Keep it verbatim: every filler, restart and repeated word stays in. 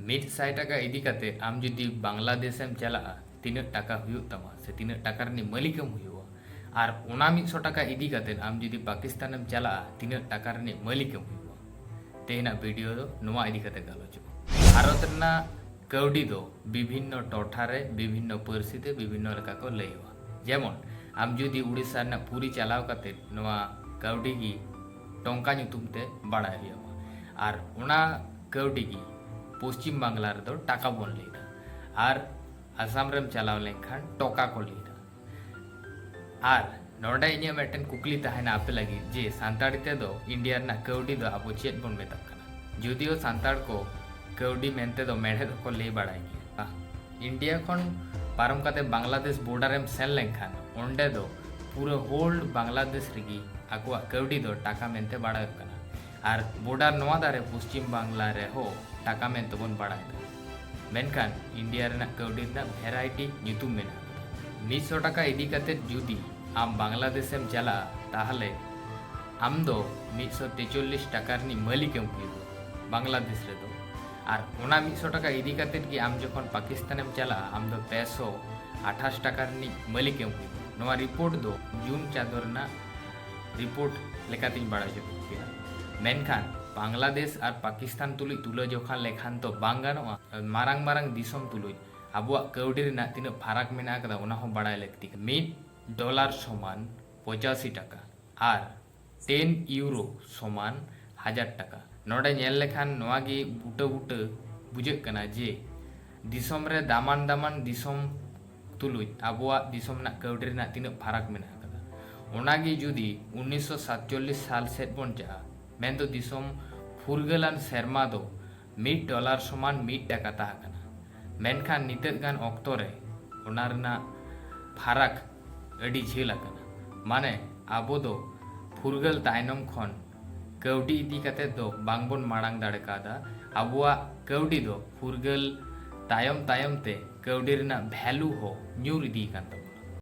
ᱢᱤᱫ ᱥᱟᱭ ᱴᱟᱠᱟ ᱤᱫᱤ ᱠᱟᱛᱮ ᱟᱢ ᱡᱩᱫᱤ ᱵᱟᱝᱞᱟᱫᱮᱥᱮᱢ ᱪᱟᱞᱟᱜᱼᱟ, ᱛᱤᱱᱟᱹᱜ ᱴᱟᱠᱟ ᱦᱩᱭᱩᱜ ᱛᱟᱢᱟ ᱥᱮ ᱛᱤᱱᱟᱹᱜ ᱴᱟᱠᱟ ᱨᱤᱱᱤᱡ ᱢᱟᱹᱞᱤᱠᱮᱢ ᱦᱩᱭᱩᱜᱼᱟ? ᱟᱨ ᱚᱱᱟ ᱢᱤᱫ ᱥᱚ ᱴᱟᱠᱟ ᱤᱫᱤ ᱠᱟᱛᱮ ᱟᱢ ᱡᱩᱫᱤ ᱯᱟᱠᱤᱥᱛᱟᱱᱮᱢ ᱪᱟᱞᱟᱜᱼᱟ, ᱛᱤᱱᱟᱹᱜ ᱴᱟᱠᱟ ᱨᱤᱱᱤᱡ ᱢᱟᱹᱞᱤᱠᱮᱢ ᱦᱩᱭᱩᱜᱼᱟ? ᱛᱮᱦᱮᱧᱟᱜ ᱵᱷᱤᱰᱤᱭᱳ ᱫᱚ ᱱᱚᱣᱟ ᱤᱫᱤ ᱠᱟᱛᱮ ᱜᱟᱞᱚᱪᱚᱜᱼᱟ᱾ ᱵᱷᱟᱨᱚᱛ ᱨᱮᱱᱟᱜ ᱠᱟᱹᱣᱰᱤ ᱫᱚ ᱵᱤᱵᱷᱤᱱᱱᱚ ᱴᱚᱴᱷᱟ ᱨᱮ, ᱵᱤᱵᱷᱤᱱᱱᱚ ᱯᱟᱹᱨᱥᱤ ᱛᱮ, ᱵᱤᱵᱷᱤᱱᱱᱚ ᱞᱮᱠᱟ ᱠᱚ ᱞᱟᱹᱭᱚᱜᱼᱟ᱾ ᱡᱮᱢᱚᱱ, ᱟᱢ ᱡᱩᱫᱤ ᱩᱲᱤᱥᱥᱟ ᱨᱮᱱᱟᱜ ᱯᱩᱨᱤ ᱪᱟᱞᱟᱣ ᱠᱟᱛᱮ ᱱᱚᱣᱟ ᱠᱟᱹᱣᱰᱤ ᱜᱮ ᱴᱚᱝᱠᱟ ᱧᱩᱛᱩᱢ ᱛᱮ ᱵᱟᱲᱟᱭ ᱦᱩᱭᱩᱜᱼᱟ, ᱟᱨ ᱚᱱᱟ ᱠᱟᱹᱣᱰᱤ ᱜᱮ ᱯᱚᱥᱪᱤᱢ ᱵᱟᱝᱞᱟ ᱨᱮᱫᱚ ᱴᱟᱠᱟ ᱵᱚᱱ ᱞᱟᱹᱭᱫᱟ, ᱟᱨ ᱟᱥᱟᱢ ᱨᱮᱢ ᱪᱟᱞᱟᱣ ᱞᱮᱱᱠᱷᱟᱱ ᱴᱚᱠᱟ ᱠᱚ ᱞᱟᱹᱭᱫᱟ᱾ ᱟᱨ ᱱᱚᱰᱮ ᱤᱧᱟᱹᱜ ᱢᱤᱫᱴᱮᱱ ᱠᱩᱠᱞᱤ ᱛᱟᱦᱮᱱᱟ ᱟᱯᱮ ᱞᱟᱹᱜᱤᱫ, ᱡᱮ ᱥᱟᱱᱛᱟᱲᱤ ᱛᱮᱫᱚ ᱤᱱᱰᱤᱭᱟ ᱨᱮᱱᱟᱜ ᱠᱟᱹᱣᱰᱤ ᱫᱚ ᱟᱵᱚ ᱪᱮᱫ ᱵᱚᱱ ᱢᱮᱛᱟᱜ ᱠᱟᱱᱟ? ᱡᱩᱫᱤᱭᱳ ᱥᱟᱱᱛᱟᱲ ᱠᱚ ᱠᱟᱹᱣᱰᱤ ᱢᱮᱱᱛᱮ ᱫᱚ ᱢᱮᱲᱦᱮᱫ ᱦᱚᱸᱠᱚ ᱞᱟᱹᱭ ᱵᱟᱲᱟᱭ ᱜᱮᱭᱟ᱾ ᱵᱟᱝ, ᱤᱱᱰᱤᱭᱟ ᱠᱷᱚᱱ ᱯᱟᱨᱚᱢ ᱠᱟᱛᱮ ᱵᱟᱝᱞᱟᱫᱮᱥ ᱵᱚᱰᱟᱨ ᱮᱢ ᱥᱮᱱ ᱞᱮᱱᱠᱷᱟᱱ, ᱚᱸᱰᱮ ᱫᱚ ᱯᱩᱨᱟᱹ ᱦᱳᱞ ᱵᱟᱝᱞᱟᱫᱮᱥ ᱨᱮᱜᱮ ᱟᱠᱚᱣᱟᱜ ᱠᱟᱹᱣᱰᱤ ᱫᱚ ᱴᱟᱠᱟ ᱢᱮᱱᱛᱮ ᱵᱟᱲᱟᱭᱚᱜ ᱠᱟᱱᱟ᱾ ᱟᱨ ᱵᱚᱰᱟᱨ ᱱᱚᱣᱟ ᱫᱷᱟᱨᱮ ᱯᱚᱥᱪᱤᱢ ᱵᱟᱝᱞᱟ ᱨᱮᱦᱚᱸ ᱴᱟᱠᱟ ᱢᱮᱱᱛᱮ ᱵᱚᱱ ᱵᱟᱲᱟᱭ ᱮᱫᱟ᱾ ᱢᱮᱱᱠᱷᱟᱱ ᱤᱱᱰᱤᱭᱟ ᱨᱮᱱᱟᱜ ᱠᱟᱹᱣᱰᱤ ᱨᱮᱱᱟᱜ ᱵᱷᱮᱨᱟᱭᱴᱤ ᱧᱩᱛᱩᱢ ᱢᱮᱱᱟᱜᱼᱟ᱾ ᱢᱤᱫ ᱥᱚ ᱴᱟᱠᱟ ᱤᱫᱤ ᱠᱟᱛᱮ ᱡᱩᱫᱤ ᱟᱢ ᱵᱟᱝᱞᱟᱫᱮᱥᱮᱢ ᱪᱟᱞᱟᱜᱼᱟ, ᱛᱟᱦᱚᱞᱮ ᱟᱢ ᱫᱚ ᱢᱤᱫ ᱥᱚ ᱛᱮᱪᱚᱞᱞᱤᱥ ᱴᱟᱠᱟ ᱨᱤᱱᱤᱡ ᱢᱟᱹᱞᱤᱠᱮᱢ ᱦᱩᱭᱩᱜᱼᱟ ᱵᱟᱝᱞᱟᱫᱮᱥ ᱨᱮᱫᱚ᱾ ᱟᱨ ᱚᱱᱟ ᱢᱤᱫ ᱥᱚ ᱴᱟᱠᱟ ᱤᱫᱤ ᱠᱟᱛᱮ ᱜᱮ ᱟᱢ ᱡᱚᱠᱷᱚᱱ ᱯᱟᱠᱤᱥᱛᱟᱱᱮᱢ ᱪᱟᱞᱟᱜᱼᱟ, ᱟᱢ ᱫᱚ ᱯᱮ ᱥᱚ ᱟᱴᱷᱟᱥ ᱴᱟᱠᱟ ᱨᱤᱱᱤᱡ ᱢᱟᱹᱞᱤᱠᱮᱢ ᱦᱩᱭᱩᱜᱼᱟ᱾ ᱱᱚᱣᱟ ᱨᱤᱯᱳᱨᱴ ᱫᱚ ᱡᱩᱱ ᱪᱟᱸᱫᱳ ᱨᱮᱱᱟᱜ ᱨᱤᱯᱳᱨᱴ ᱞᱮᱠᱟᱛᱤᱧ ᱵᱟᱲᱟᱭ ᱦᱚᱪᱚ ᱠᱮᱫ ᱯᱮᱭᱟ᱾ ᱢᱮᱱᱠᱷᱟᱱ ᱵᱟᱝᱞᱟᱫᱮᱥ ᱟᱨ ᱯᱟᱠᱤᱥᱛᱟᱱ ᱛᱩᱞᱩᱡ ᱛᱩᱞᱟᱹ ᱡᱚᱠᱷᱟ ᱞᱮᱠᱷᱟᱱ ᱛᱚ ᱵᱟᱝ ᱜᱟᱱᱚᱜᱼᱟ᱾ ᱢᱟᱨᱟᱝ ᱢᱟᱨᱟᱝ ᱫᱤᱥᱚᱢ ᱛᱩᱞᱩᱡ ᱟᱵᱚᱣᱟᱜ ᱠᱟᱹᱣᱰᱤ ᱨᱮᱱᱟᱜ ᱛᱤᱱᱟᱹᱜ ᱯᱷᱟᱨᱟᱠ ᱢᱮᱱᱟᱜ ᱟᱠᱟᱫᱟ, ᱚᱱᱟ ᱦᱚᱸ ᱵᱟᱲᱟᱭ ᱞᱟᱹᱠᱛᱤ ᱠᱟᱱᱟ᱾ ᱢᱤᱫ ᱰᱚᱞᱟᱨ ᱥᱚᱢᱟᱱ ᱯᱚᱸᱪᱟᱥᱤ ᱴᱟᱠᱟ ᱟᱨ ᱴᱮᱱ ᱤᱭᱩᱨᱳ ᱥᱚᱢᱟᱱ ᱦᱟᱡᱟᱨ ᱴᱟᱠᱟ᱾ ᱱᱚᱰᱮ ᱧᱮᱞ ᱞᱮᱠᱷᱟᱱ ᱱᱚᱣᱟ ᱜᱮ ᱵᱩᱴᱟᱹ ᱵᱩᱴᱟᱹ ᱵᱩᱡᱷᱟᱹᱜ ᱠᱟᱱᱟ ᱡᱮ ᱫᱤᱥᱚᱢ ᱨᱮ ᱫᱟᱢᱟᱱ ᱫᱟᱢᱟᱱ ᱫᱤᱥᱚᱢ ᱛᱩᱞᱩᱡ ᱟᱵᱚᱣᱟᱜ ᱫᱤᱥᱚᱢ ᱨᱮᱱᱟᱜ ᱠᱟᱹᱣᱰᱤ ᱨᱮᱱᱟᱜ ᱛᱤᱱᱟᱹᱜ ᱯᱷᱟᱨᱟᱠ ᱢᱮᱱᱟᱜ ᱟᱠᱟᱫᱟ᱾ ᱚᱱᱟᱜᱮ ᱡᱩᱫᱤ ᱩᱱᱤᱥᱥᱚ ᱥᱟᱛᱪᱚᱞᱞᱤᱥ ᱥᱟᱞ ᱥᱮᱫ ᱵᱚᱱ ᱪᱟᱜᱼᱟ, ᱢᱮᱱᱫᱚ ᱫᱤᱥᱚᱢ ᱯᱷᱩᱨᱜᱟᱹᱞᱟᱱ ᱥᱮᱨᱢᱟ ᱫᱚ ᱢᱤᱫ ᱰᱚᱞᱟᱨ ᱥᱚᱢᱟᱱ ᱢᱤᱫ ᱴᱟᱠᱟ ᱛᱟᱦᱮᱸ ᱠᱟᱱᱟ᱾ ᱢᱮᱱᱠᱷᱟᱱ ᱱᱤᱛᱚᱜ ᱜᱟᱱ ᱚᱠᱛᱚ ᱨᱮ ᱚᱱᱟ ᱨᱮᱱᱟᱜ ᱯᱷᱟᱨᱟᱠ ᱟᱹᱰᱤ ᱡᱷᱟᱹᱞ ᱟᱠᱟᱱᱟ᱾ ᱢᱟᱱᱮ, ᱟᱵᱚ ᱫᱚ ᱯᱷᱩᱨᱜᱟᱹᱞ ᱛᱟᱭᱱᱚᱢ ᱠᱷᱚᱱ ᱠᱟᱹᱣᱰᱤ ᱤᱫᱤ ᱠᱟᱛᱮ ᱫᱚ ᱵᱟᱝᱵᱚᱱ ᱢᱟᱲᱟᱝ ᱫᱟᱲᱮ ᱠᱟᱣᱫᱟ᱾ ᱟᱵᱚᱣᱟᱜ ᱠᱟᱹᱣᱰᱤ ᱫᱚ ᱯᱷᱩᱨᱜᱟᱹᱞ ᱛᱟᱭᱚᱢ ᱛᱟᱭᱚᱢ ᱛᱮ ᱠᱟᱹᱣᱰᱤ ᱨᱮᱱᱟᱜ ᱵᱷᱮᱞᱩ ᱦᱚᱸ ᱧᱩᱨ ᱤᱫᱤ ᱟᱠᱟᱱ ᱛᱟᱵᱚᱱᱟ᱾